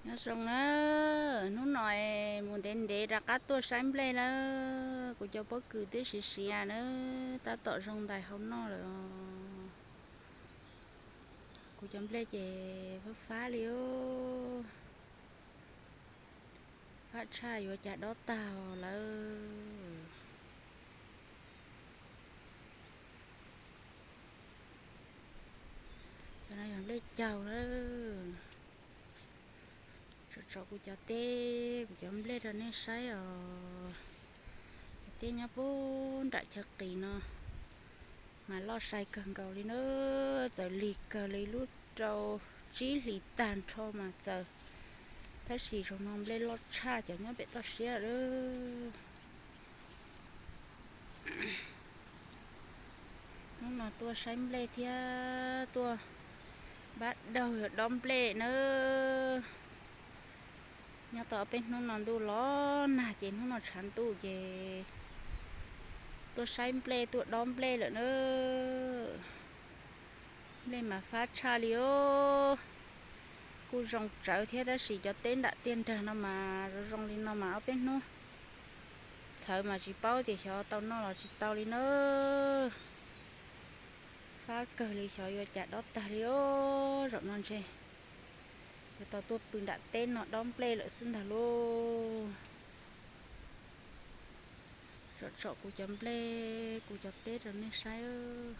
Nyob zoo na, hnub no mus ntev ntev rov qab tuaj saib nplej na. Kuv cov pob kws twb siav siav na, tab tom zoo ntais hau noj lawm. Kuv cov nplej ces fab fab li os. Fab tshaj yuav cas dob tag lawm. Cov no yog nplej caug na. Tsom tsom kuv cov teb, kuv cov nplej rau nej saib os. Cov teb nyob puag nram chaw qis no mas loj sai kawg nkaus li na. Txawm lig kawg li lub rau tsib hlis tag nrho mas txawm, tab sis zoo no nplej loj tshaj cov nyob pem toj siab lawm. Hnub no tuaj saib nplej thiab tuaj pab daug yog dob nplej nawb. Nyob tau ob peb hnub no ntuj los nag ces hnub no tshav ntuj ces tuaj saib nplej tuaj dob nplej lawm nawb. Nplej mas fab tshaj li os. Kuj zoo tsawv thiab tab sis cov teb nram tiaj nrag no mas zoo zoo li no mas ob peb hnub txhawv mas tsis paub tias xyov tau noj los tsis tau li nawb. Fab kawg li, xyov yuav cas dob tag li os. Zaum no ntshe yuav tau tuaj pw nram teb no dob nplej lawm xwb ntag lauj. Tsom tsom kuv cov nplej, kuv cov teb rau nej saib.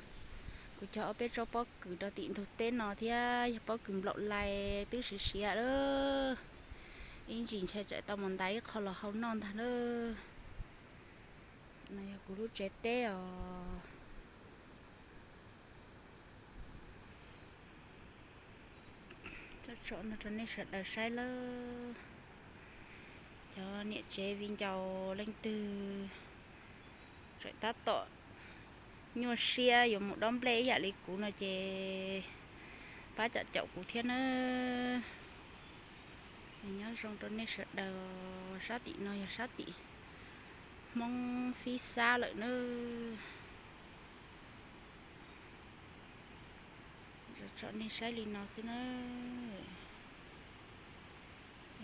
Kuv cog ob peb tsob pob kws rau tim ntug teb no thiab, yog pob kws nplaum lais twb siav siav lawm. Ib ntsis ntshe tseem tau mus ntais ib qho los hau noj ntag lauj. No yog kuv lub tsev teb os. Tsom tsom no rau nej sawv daws saib lawm. Cov niam tsev viv ncaus leej twg tseem tab tom nyuaj siab yuav mus dob nplej ib yam li kuv no ces pab caum caum kuv thiab nawb. Nyob zoo rau nej sawv daws. Sab tim no yog sab tim Hmoob Fib Xab lawm nawb. Tsom tsom nej saib li no xwb nawb.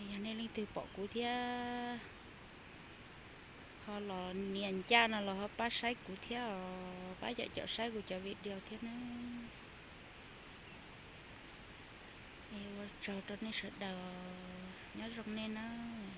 Yog nej leej twg pom kuv thiab ho los nias ncaj no los ho pab saib kuv thiab os, pab caum caum saib kuv cov video thiab nawb. Ua tsaug rau nej sawv daws, nyob zoo nej nawb.